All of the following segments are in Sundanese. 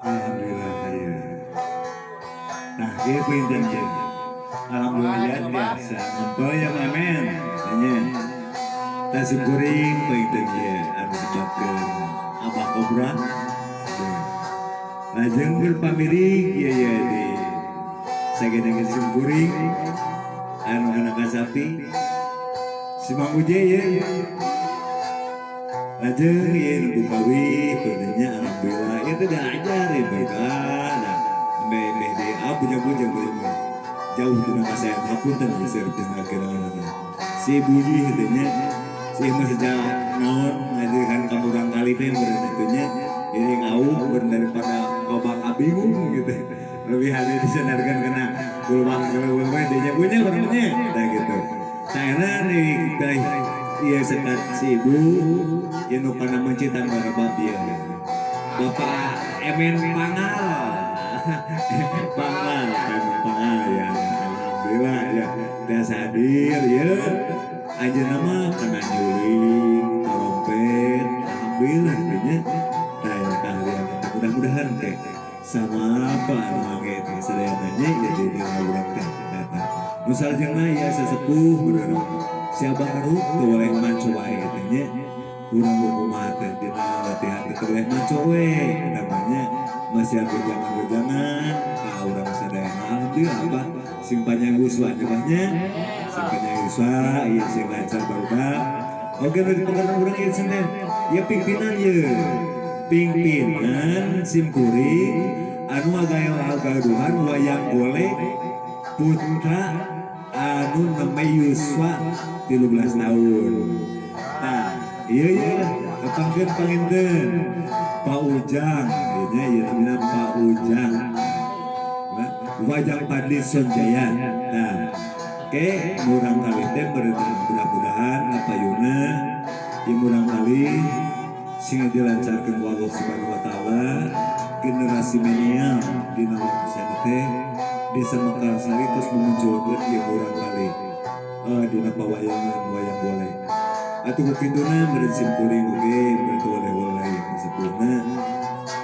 Alhamdulillah ya. Nah, ieu punten ieu. Alhamdulillah ya, biasa. Ngumpul ya amen. Nya. Tah, simkuring punten ieu anu disebutkeun Abah Kobra. Lajeng berpamirik ieu ya di sagedengeun simkuring anu anak kasapi si Mang Uje ya. Lajeng ieu nu bukawi puntennya, alhamdulillah ieu teh diajar ya berkah. Nah, meh meh di ah bujang-bujang bujang jauh dina kasayan, hapunten geus dina kirangan si Buji teh nya. Si mah sejak naon ngajarkan ka urang kali teh meureun itu nya, ini ngau meureun daripada loba kabingung gitu, lebih hade disandarkan kena gulwang gulwang we dinya punya urangnya. Nah, gitu. Nah, nih teh ieu sekat si ibu ieu nu kana mencita bapak ieu, Bapak Emen Pangal Pangal Emen Pangal ya. Alhamdulillah ya, biasa hadir ya. Anjeunna mah kana nyuling trompet, alhamdulillah nya. Nah ya, keahlian mudah-mudahan teh sama apa anu angge teh sadayana nya, jadi di urang teh data nu salajengna ya, sesepuh bener si Abah Aruk teu boleh manco wae teh nya. Urang kumaha teh dina latihan teh teu boleh manco we, namanya masih gojangan-gojangan ka urang sadayana. Alhamdulillah, Abah sing panjang yuswa nya, Bah nya, sing panjang yuswa ieu, sing lancar barudak. Oke, nu dipengaruh urang ieu teh ya pimpinan ieu, pimpinan simkuring anu agaduhan wayang golek putra anu namanya Yuswa 13 tahun. Nah, iya iya tepangkeun panginten Pak Ujang, ieu ieu namina Pak Ujang. Nah, Wajang Padli Sonjaya. Nah, oke, murang kali teh mudah-mudahan ngapayuna ieu murang kali sing dilancarkeun ku Allah Subhanahu wa Taala, generasi milenial dina waktu sana teh Desa Mekarsari terus memunculkeun ieu murang kali dina pawayangan wayang golek. Atuh ku kituna meureun simkuring oge meureun teu oleh-oleh sepuhna,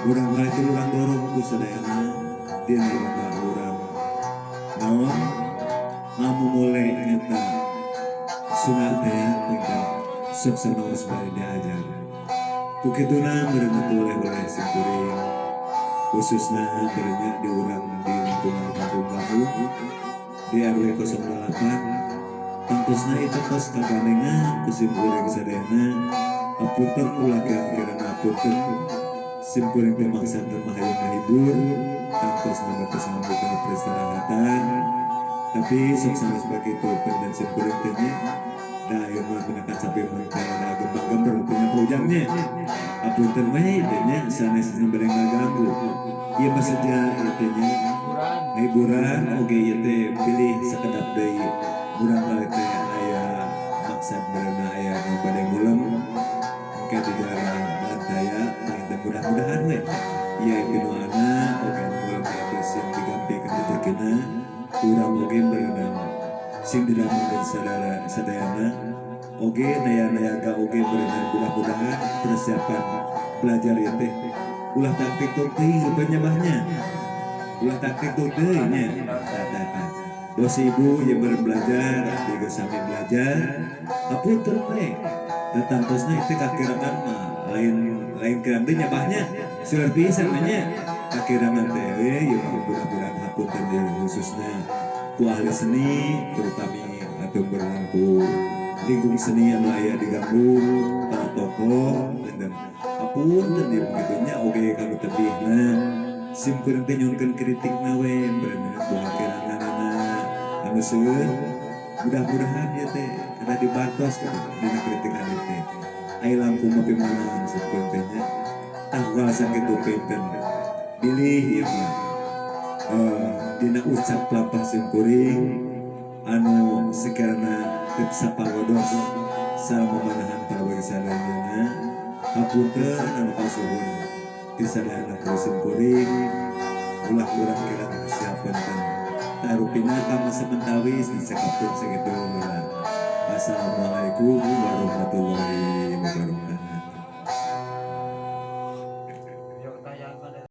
urang kali teh urang dorong ku sadayana dina rangka urang naon ngamumule eta sunat teh tentang sok sanaos bari diajar. Ku kituna meureun teu oleh-oleh simkuring, khususna meureun nya di urang di lingkungan kampung-kampung di RW 08, tangtosna itu tos kagandengan ku simkuring sadayana. Apunten, ulah kirang-kirang apunten, simkuring teh maksad teh mah hayang ngahibur, tangtosna batas nganggo peristirahatan, tapi sok sanes begitu dan simkuring teh nya. Da ayeuna mah dina kacape mun kana gembang-gember punya paujangnya, apunten we teh nya, sanes bade ngaganggu, ieu mah saja ieu teh nya hiburan oge. Ieu teh pilih sakedap deui murang kali teh aya maksad beurena aya nu bade ngulem engke di daerah Bantaya panginten. Mudah-mudahan we ieu pinuana oge nu ngulem teh sing digampikeun rezekina, urang oge beurena sing didamelkeun sadara sadayana oge naya-nayaga oge beurena. Mudah-mudahan persiapan belajar ieu teh ulah taktik teuing rupanya bahnya, ulah taktik teuing nya. Tah tah tah, bos ibu yang belajar abdi geus sami belajar, hapunten we datang tosna itu kakirangan mah lain lain kirang teh nya bahnya, seueur pisan nya kakirangan teh we. Ieu mah mudah-mudahan hapunten ieu khususnya ku ahli seni terutama atau berenang ku lingkung seni anu aya diganggu para tokoh dan hapunten ieu begitu nya. Oge kanu tebihna sim kuring teh nyuhunkeun kritikna we berenang ku kakiranganana anu seueur, mudah-mudahan ya teh kada dibantos kan dina kritikan teh, ai langkung mah pimenang sim kuring teh nya. Tah, ku alasan kitu punten bilih ieu mah dina ucap lampah sim kuring anu sekirana teu sapagodos sareng memanahan para wargi sadayana, hapunten anu kasuhun ti sadayana ku sim kuring, ulah kurang kirang siapunten. Tarupina kama samentawis dicekapkeun sakitu heula. Assalamualaikum warahmatullahi.